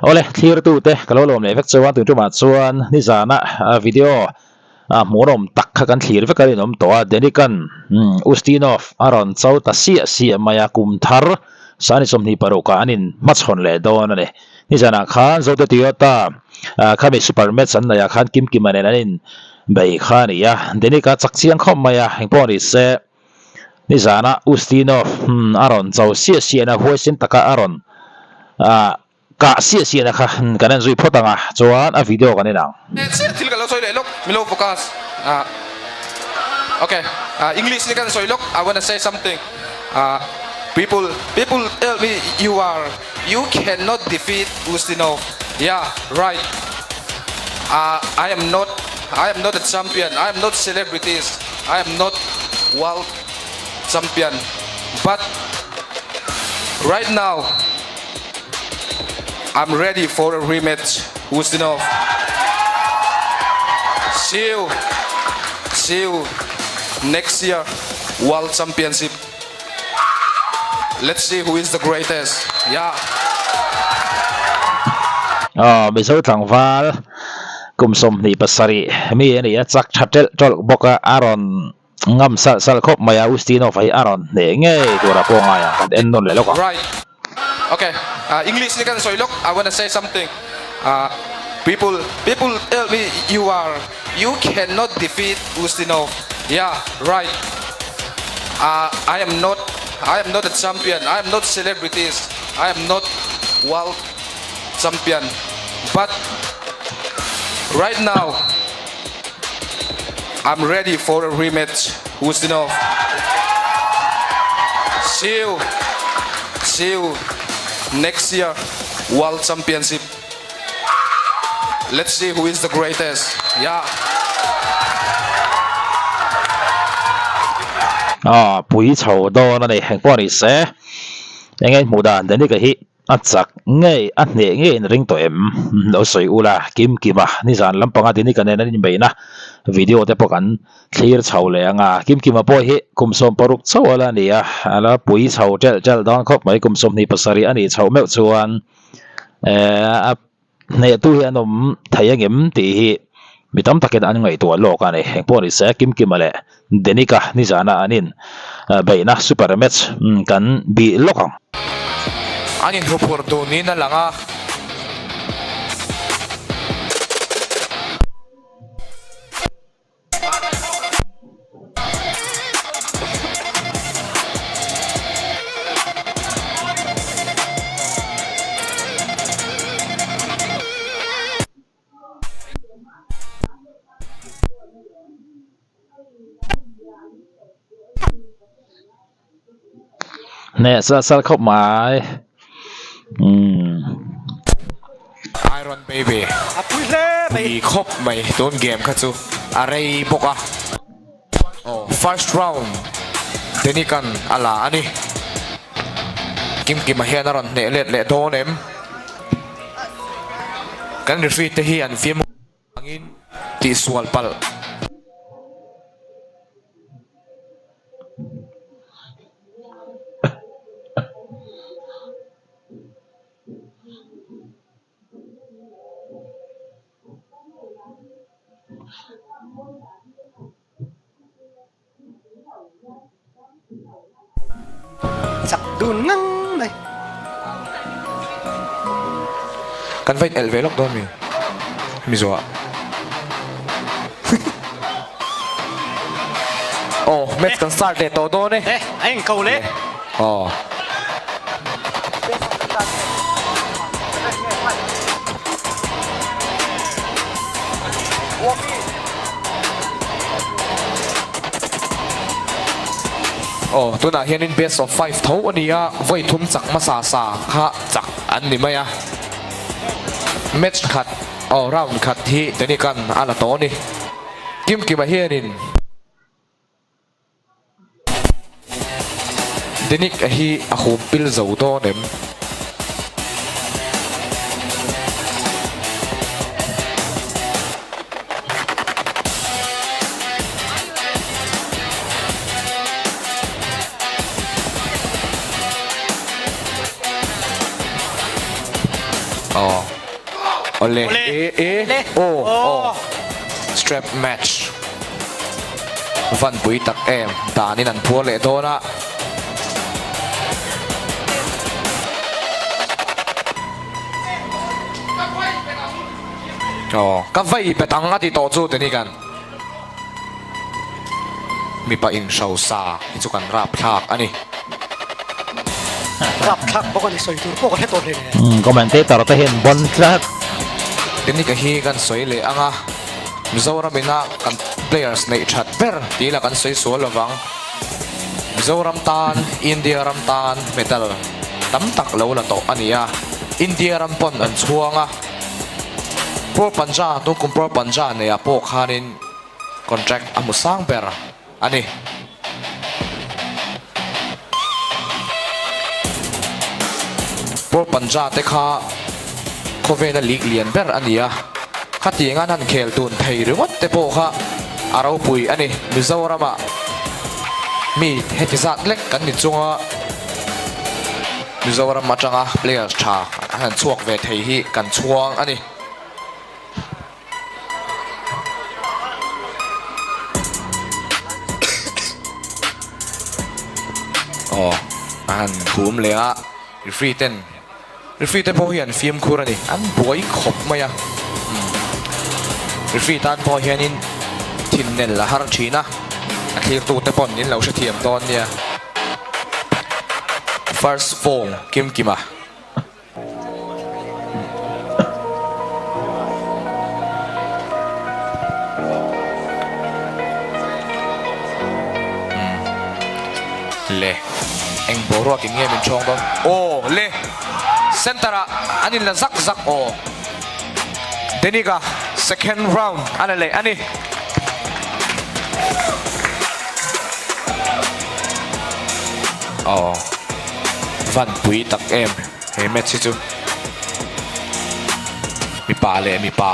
Awle thlirtute ka lo lawm leh vek chuan tun tumah chuan nizana video a hmuhnawm tak kha kan thlir vek a rinawm tawh a, Denikan Ustinov a rawn cho ta siah siah mai a, kum thar sani 26 ah an in hmachhawn leh dawn a ni. Nizanah khan Zote Toyota khami super match an neih ah khan Kimkima nen an in bei kha a ni a, Denika chak chiang khawp mai a, engpawh ni se nizana Ustinov a rawn cho siah siah na huaisin taka a rawn Kah siah siahna kha kan en zui phawt ang a, chuan a video kan en ang. Chiah thil ka lo sawi leh lawk, mi lo focus ah ok ah English ni kan sawi lawk, I wanna say something ah people people tell me you are you cannot defeat Ustinov yeah right ah I am not I am not a champion I am not celebrities I am not world champion but right now I'm ready for a rematch Ustinov See you See you next year World Championship Let's see who is the greatest Yeah. Aw Mizo tlangval kum 27 mi a ni a chak tha telh tawlh bawk a a rawn Ngam salh salh khawp mai a, Ustinov-a hi a rawn hneh ngei tur a pawh ngai ang, kan en nawn leh lawk ang. Right. Ok. English ni kan sawi lawk, I wanna say something. People, people tell me you are, you cannot defeat Ustinov. Yeah, right. I am not, I am not a champion, I am not celebrities, I am not world champion. But right now, I'm ready for a rematch Ustinov See you See you next year World Championship Let's see who is the greatest Yeah. Ah pui chho dawn a ni engpawh ni se enge hmuh dan Danica hi A chak ngei, a hneh ngei in ring tawh em? Lo sawi ula, Kim Kima, nizan lampanga Dinika nen an inbeihna video te pawh kan thlir chho leh ang a. Kim Kima pawh hi kum 16 chauh a la ni a, a la pui chho ṭelh ṭelh dawn khawp mai. Kum 27 a nih chhoh meuh chuan a hnehtu hi an awm thei angem tih hi mi tam takin an ngaihtuah lawk a ni. Engpawh ni se, Kim Kima leh Denika nizana an in beihna super match kan bih lawk ang. An inhuphurh dun niin a lang a. Hneh sal sal khawp mai umm. Iron baby pui khawp mai tun game kha chu a rei bawk a first round Denikan a la a ni Kimkima hian a rawn hneh let leh dawn em kan referee te hi an fiam angin tihsual palh. Chak dun ngang mai. Kan va in elh ve lawk dawn mi hemi zawh ah. Aw match kan start leh tawh dawn e. E a in ko le. Aw. Aw tunah hianin best of five tho a ni a, vawi thum chak hmasa sa kha chak an ni mai a. Match khat aw round khat hi Denikan a la tawh a ni. Kimkima hianin. Denic a hi a hum pil zo dawn em? Aw. Awle E E O O Strap match van pui tak em danin an phuar leh dawn a. Aw ka vei bet ang a ti tawh chu tini kan mipa inhrosa hi chu kan rapthlak a ni. Rapthlak bawk a ni sawi tur pawh ka hre tawh hle hle. Commentator te hian bon tlat. Tenika hi kan sawi leh ang a, Mizoram ina kan players neih that ber tih lah kan sawi sual lovang. Mizoram tan, India ram tan medal tam tak lo la tawh a ni a, India ram pawn an chhuang a. Pur Panja, tun kum Pur Panja neiah pawh khanin contract a hmu sang ber a ni. Pur Panja te kha khawvela league lian ber a ni a, khatiang an han khel tun thei ringawt te pawh kha a ropui a ni. Mizoramah mi heti zat lek kan ni chunga Mizoram atanga players tha an han chhuak ve thei hi kan chhuang a ni. Aw a han hum leh a, referee ten referee te pawh hi an fimkhur a ni, an buai khawp mai a, referee tan pawh hianin thinnel a har thin a, a thlirtu te pawn in lo hrethiam dawn nia. First phone Kim Kima. Le eng boruak in nge min chhawng dawn aw le center ah an in la zak zak aw Deniga second round a la leh a ni. Aw van pui tak em he match hi chu mipa leh mipa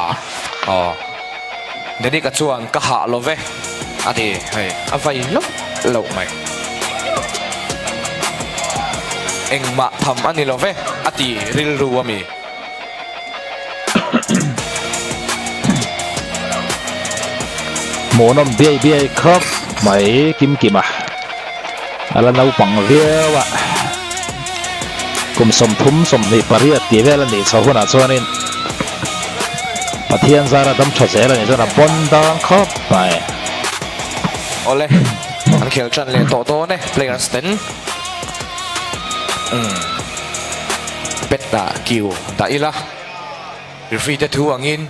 aw Denic-a chuan ka hah lo ve a ti hei a vai loh loh mai engmah tham a ni lo ve a ti rilru a mi. Hmuhnawm biai biai khawp mai Kim Kim a, a la naupang viau a, kum 30 28 tih vel a nih chho hunah chuanin Pathian zara dam tha zel a nih chuan a pawn dang khawp mai. Awle, an khel tan leh tawh dawn e players ten. Umm. Pet ah kiu dah ila referee te thu angin.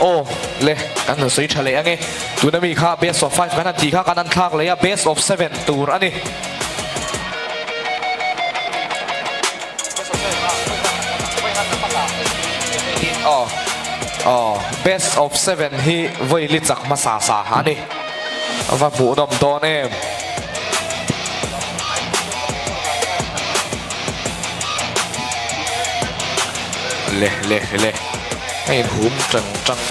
Aw le kan han sawi tha leh ange tuna mi kha best of 5 kan han tih kha kan han thlak leh a best of 7 tur a ni. Aw aw best of 7 hi vawi li chak hmasa sa a ni va hmuhnawm dawn em. Le le le a inhum tang tang.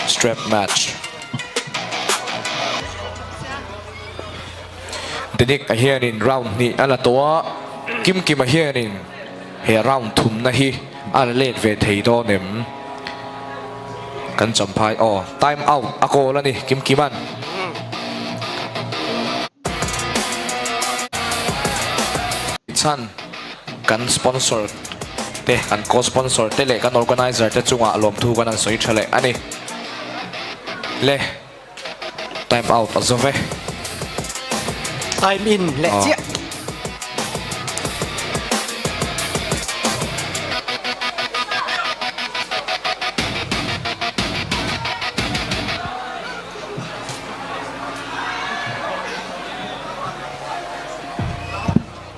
Strap match. Denic a hianin round hnih a la tawh a, Kim Kima hianin he round thumna hi a la let ve thei dawn em? Kan champhai aw time out a call a ni Kim Kima'n. Chhan kan sponsor te, kan co-sponsor te leh kan organizer te chungah lawmthu kan han sawi tha leh a ni. Le time out a zo ve. Time in leh chiah.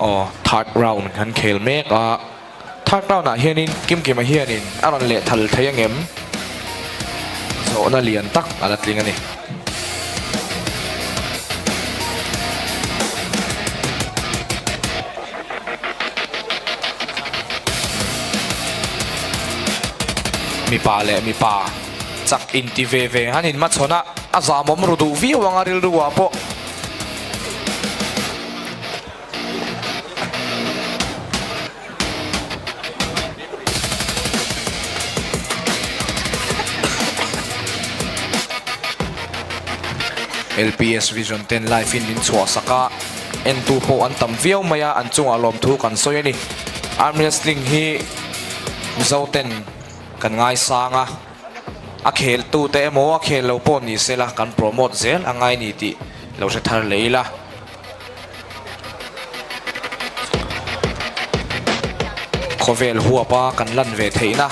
Aw third round kan khel mek a, third round ah hianin Kimkima hianin a rawn lehthal thei angem? Zawhna lian tak a la tling a ni. Mipa leh mipa chak inti ve ve han inhmachhawn a, a zamawm ru duh viau ang a rilru ah pawh. LPS Vision ten live in min chhuah sak a, entu pawh an tam viau mai a, an chungah lawmthu kan sawi a ni. Arm wrestling hi Mizo ten kan ngaisang a, a khel tute emaw a khel lo pawh ni sela kan promote zel a ngai ni tih lo hre thar leh ila. Khawvel huapa kan lan ve theihna,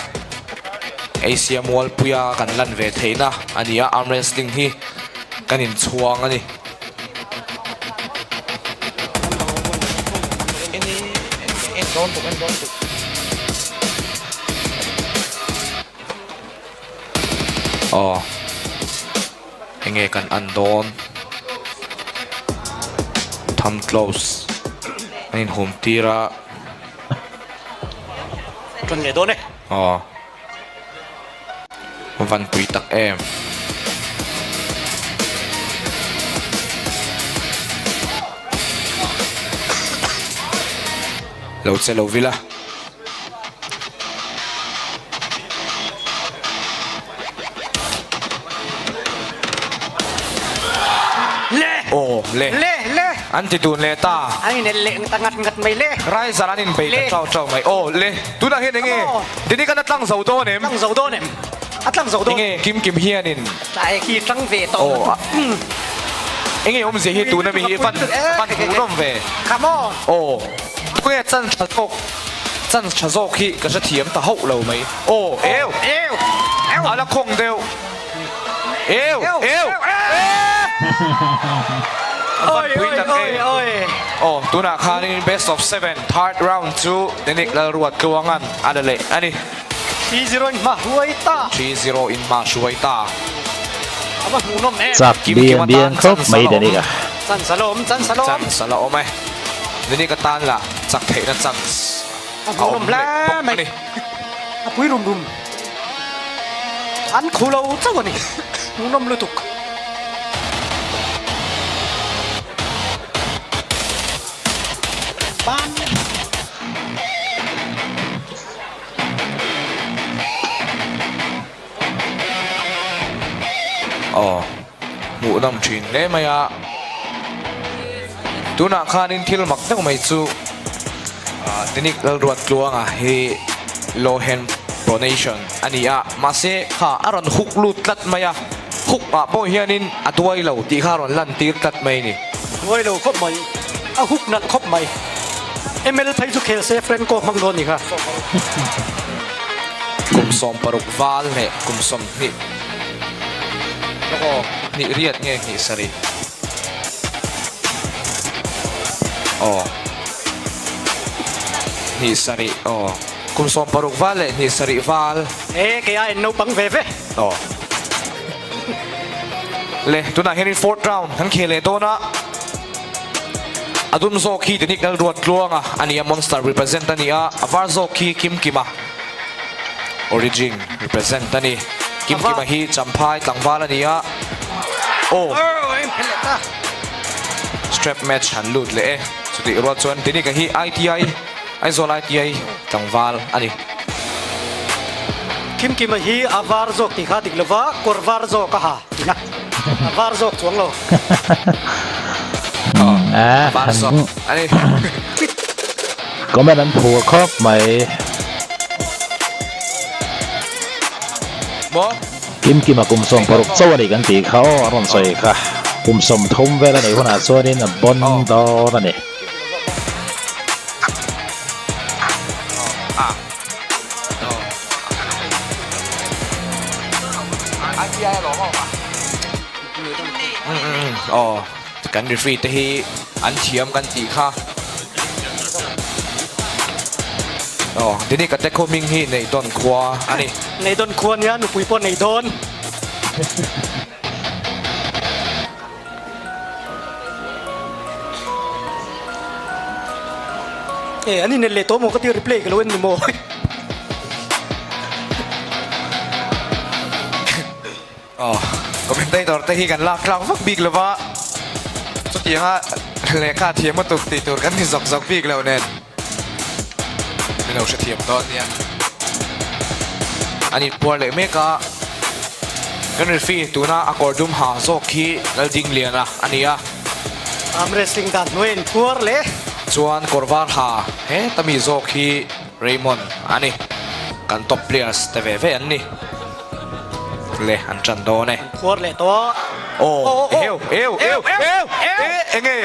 Asia mualpuia kan lan ve theihna a ni a, arm wrestling hi kan inchhuang a ni. Aw. Enge kan an dawn? Thumb close an inhum tir a. Tan leh dawn e. Aw. Van pui tak em. Lo che lo vila. Le! Aw, le. Le, le. An ti dun leh ta. An inel leh ta ngat ngat mai le. Riser an inbei ta chau chau mai. Aw, le. Tunah hian enge? Tini kan a tlang zo dawn em? Tlang zo dawn em? A tlang zo dawn. Enge Kim Kim hianin. Tlai khi tlang ve tawh. Aw. Enge awmzia hi tuna mi hi van van hmuhnawm ve. Come on. Aw. Tunge chan tha zawk chan tha zawk hi ka hrethiam ta hauh lo mai. Aw eu! Eu! Eu! A la khawng deuh. Eu! Eu! A van pui tak em. Aw tunah khanin best of seven third round chu Denic Lalruat Tluanga'n a la leh a ni. 3-0 in hma hruai ta. 3-0 in hma hruai ta. A va hmuhnawm em. Chak biang biang khawp mai Denic a. Chance a la awm, chance a la awm. Chance a la awm e. Denic atan lah chak theihna chance a a awm hmuhnawm leh hle bawk a mai. ni. A pui rum rum. An khu lo chauh a ni. Hmuhnawm lutuk. Ban. Aw, hmuhnawm thin hle mai a. Tunah khanin thil mak deuh mai chu Denic Lalruattluanga hi low hand pronation a ni a, mahse kha a rawn huk lut tlat mai a, huk ah pawh hianin a duai lo tih kha a rawn lan tir tlat mai a ni. Duai lo khawp mai, a huk nalh khawp mai. ML phei chu khel se Franco hmang dawn ni kha. Kum 16 val leh kum 20 aw hnih riat nge hnih sarih aw hnih sarih aw kum 16 val leh hnih sarih val. E kei a en naupang ve ve. Aw le tunah hianin fourth round kan khel leh dawn a. A dum zawk hi Denic Lalruattluanga a ni a, Monster represent a ni a, a var zawk hi Kimkima Origin represent a ni. Kimkima hi Champhai tlangval a ni a, aw strap match han lut leh e. Chutih rual chuan Denic-a hi ITI, Aizawl ITI tlangval a ni. Kimkima hi a var zawk tih kha dik lova, kawr var zawk a ha tihna. A var zawk chuang lo. A var zawk a ni. Comment an phur khawp mai. Maw? Kimkima kum 16 chauh a ni kan tih kha aw a rawn sawi kha. Kum 30 vel a nih hunah chuanin a bawn dawn a ni. Aw kan referee te hi an thiam kan tih kha. Aw, Denic a te khaw hming hi Neihdawn khua a ni. Neihdawn khua nia nupui pawh nei dawn. E an inel leh tawh maw ka ti replay ka lo en ni maw. Aw, commentator te hi kan lak tlak vak bik lova, chutianga lehkha thiam lutuk tih tur kan ni zawk zawk bik lo nen min lo hrethiam dawn nia. An inpuar leh mek a, kan referee tuna a kawr dum ha zawk khi Laldingliana a ni a. Arm wrestling dan hnuai inpuar leh. Chuan kawr var ha heta mi zawk hi Raymond a ni. Kan top players te ve ve an ni. Le an ṭan dawn e. An phuar leh tawh. Aw eu eu eu eu e enge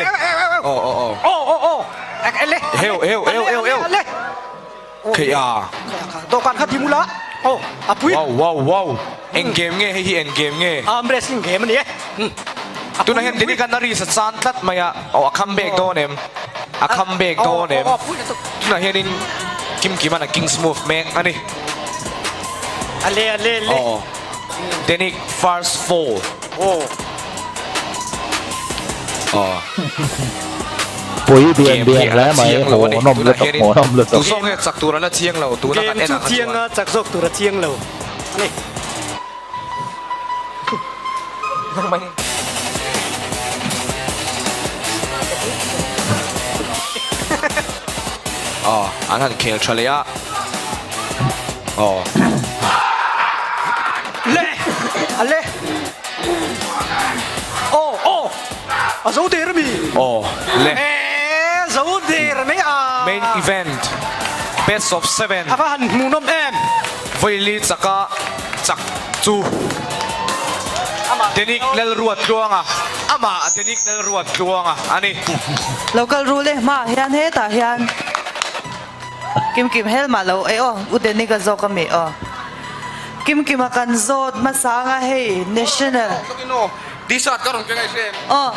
aw aw aw. Aw aw aw le. Eu eu eu eu eu. Khei a. Dawhkan kha ti mula. Aw a pui. Wow wow wow. Eng game nge hei hi eng game nge? Arm wrestling game a ni e. Tunah hian Denic an a ri sa chan tlat mai a. Aw a come back dawn em? A come back dawn em? Tunah hianin Kimkiman a king's move mek a ni. Ale ale ale. Aw. Denic first fall. Aw. Aw. Pui bian bian hle mai hmuhnawm lutuk hmuhnawm lutuk. Tu zawk nge chak tur a la chiang lo tuna kan en ang a chuan. Game chu chiang a chak zawk tur a chiang lo a ni. Aw an han khel tha leh a aw. Le a le aw aw a zo der mi. Aw le. E zo der mai a. Main event best of seven. A va han hmuhnawm em. Vaili chaka chak chu Denic Lalruattluanga amah Denic Lalruattluanga a ni. Local rule e hmaah hian hetah hian Kim Kim helmah lo e aw U Denic a zawk ami aw Kim Kim a kan zawt hmasa anga hei national T-shirt ka rawn keng a i hre em? Aw.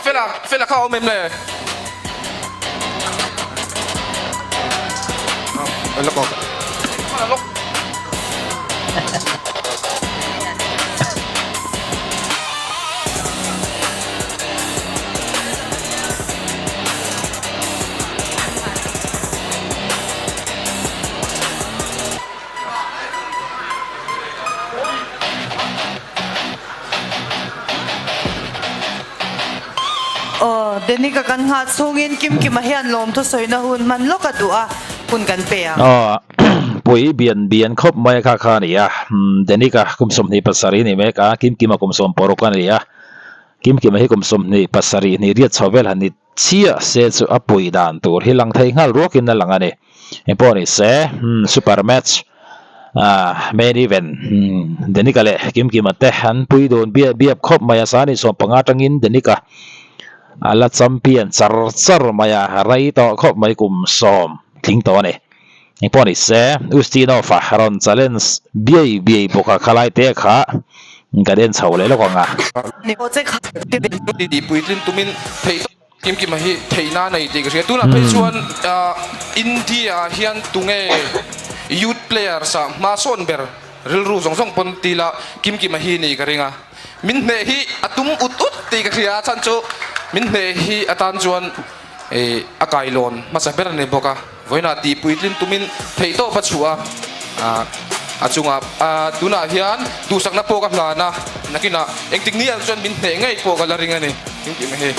Fela Fela kha a awm em le? Aw, Denic-a kan nghah chhungin Kimkima hian lawmthu sawina hun hman lawk a duh a, hun kan pe ang. Aw, pui bian bian khawp mai kha kha a ni a, Denic-a kum 27 a ni mek a, Kimkima kum 60 a ni a, Kimkima hi kum 27 hnih riat chho vel han ni chiah se chu a pui dan tur hi lang thei nghal ruakin a lang a ni. Engpawh ni se, super match main event Denic-a leh Kimkima te an pui dun biap biap khawp mai a, Sani 15 atangin Denic-a a la champion char char mai a, rei tawh khawp mai kum 10 tling tawh a ni. Engpawh ni se, Ustinov-a rawn challenge biai biai bawk a, khalai te kha kan en chho leh lawk ang a. Tih puitlin tumin theih tawp Kimkima hi theihna a nei tih ka hria. Tunah phei chuan India ah hian tunge youth players ah hma sawn ber rilru zawng zawng pawn ti la Kimkima hi ni ka ring a. Min hneh hi a tum ut ut tih ka hria a chhan chu min hneh hi atan chuan a kailawn hmasa ber a ni bawk a. Vawiinah tih puitlin tumin theihtawp a chhuah a, a chungah tunah hian duhsakna pawh ka hlan a, nakinah engtik ni ah chuan min hneh ngei pawh ka la ring a ni engkim hei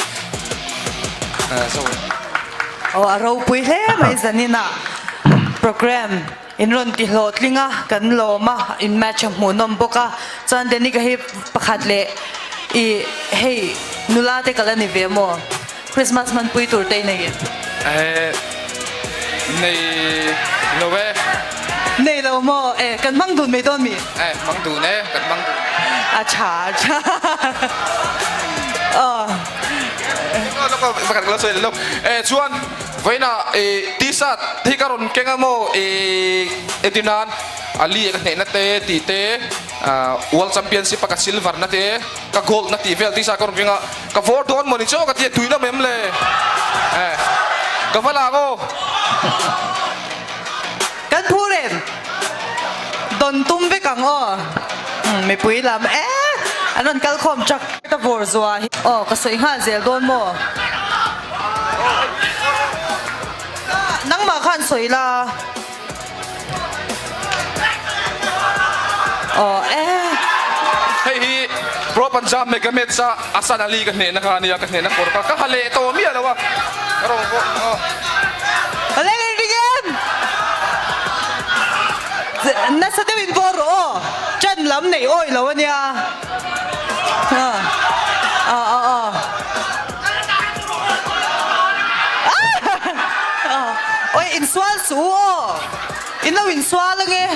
so. Aw a ropui hle mai zaninah program in rawn ti hlawhtling a kan lawm a in match a hmuhnawm bawk a chuan Danica hi pakhat leh i hei nula te ka la ni ve maw? Christmas hmanpui tur te i nei em? Eh, nei lo e. Nei lo maw? Eh, kan hmang dun mai dawn mi? Eh, hmang dun e, kan hmang dun. A tha, a tha. Aw. Pakhat ka lo sawi leh lawk. Eh, chuan vawiinah eh t-shirt hi ka rawn keng a maw eh entir nan Ali ka hnehna te tih te World Championship a ka silver na te ka gold na tih vel t-shirt ka rawn keng a. Ka vawr dawn mawni chaw ka ti a tuina mem le eh ka va lang aw. Tawn tum vek ang aw. Mipui lam e an rawn kal khawm chak ta vawr zua hi. Aw ka sawi nghal zel dawn maw? Nangmah khan sawi la. Aw e. Hei hi Pro Punjab Mega Match a Asan Ali ka hnehna kha a nia, ka hnehna kawr kha ka ha leh tawh miah lo a, ka rawn pawh aw. Awle ring em? Nasa deuh in bawr rawh aw, ṭan lam neih awih lo a nia. Aw aw aw. Awi insual suh u aw, in lo insual ange,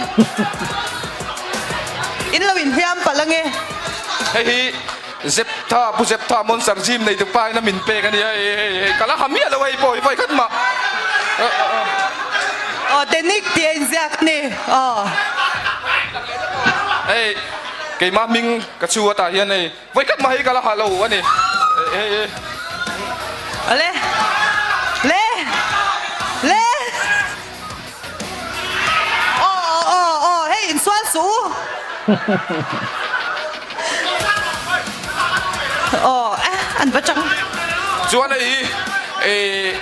in lo inhliam palh ange. Hei hi Zeptha, Pu Zeptha Monster Gym nei tu pa in a min pek a nia, hei hei hei ka la ha miah lo hei pawh hi vawi khat mah. Aw Denic tih a inziak a ni aw. Hei keimah hming ka chhu atah hian hei vawi khat mah hi ka la ha lo a ni hei hei. Awle le le. Aw aw aw hei insual suh u. Aw eh an va chang. Chuan hei hi eh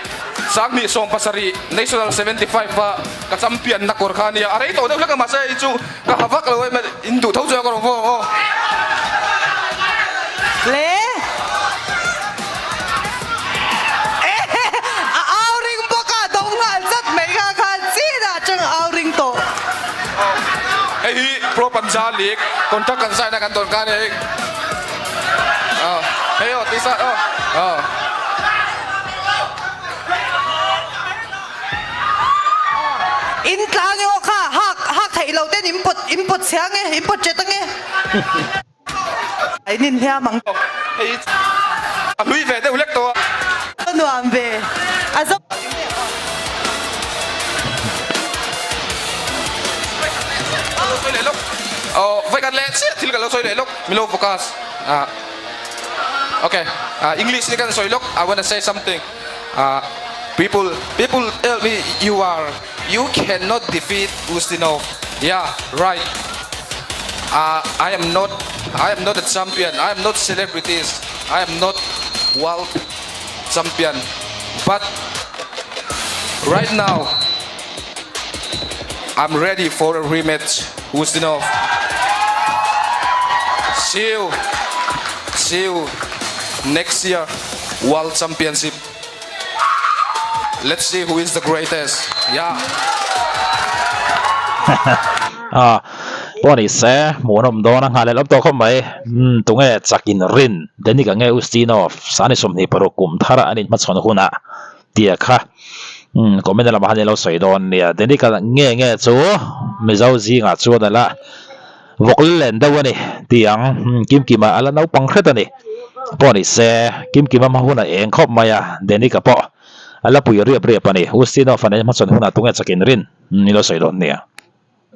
sanghnih 70 National 75 a ka champion na kawr kha a nia a rei tawh deuh hlek a mahse hei chu ka ha vak lo em in duh tho chuan ka rawn vawng aw. Le A au ring bawk a, do nghal zat mai kha khan chin ah chang au ring tawh. Hei hi Pro Punjab League contract kan sign a kan dawn khan hei hei aw tisa aw aw. In tlang emaw kha hak hak theih lo ten in pawt in pawt chhia nge in pawt chet ange. In inhliam ang. Hei a hlui ve deuh hlek tawh a. A nuam ve a zo. Ka lo sawi leh lawk. Aw vawi khat leh chiah thil ka lo sawi leh lawk. Mi lo focus. Ah okay. Ah English ni kan sawi lawk. I wanna say something. Ah people people tell me you are You cannot defeat Ustinov. Yeah, right. Uh, I am not I am not a champion. I am not celebrities. I am not world champion. But right now I'm ready for a rematch. Ustinov. See you. See you next year World Championship. Let's see who is the greatest. Yeah. A pawh ni se hmuhnawm dawn a nghah leh lawm tawh khawp mai. Umm tunge chak in rin Danica nge Ustinov sani 26 kum thar an inhmachhawn hunah tia kha umm comment lamah khan in lo sawi dawn nia. Danica nge nge chu Mizo zingah chuan a la Vawk len deuh a ni tih ang Kimkima a la naupang hret a ni. Pawh ni se, Kimkima hma hun a eng khawp mai a, Danica pawh a la pui riap riap a ni. Ustinov-a nen hmachhawn hunah tunge chakin rin ni lo sawi dawn nia.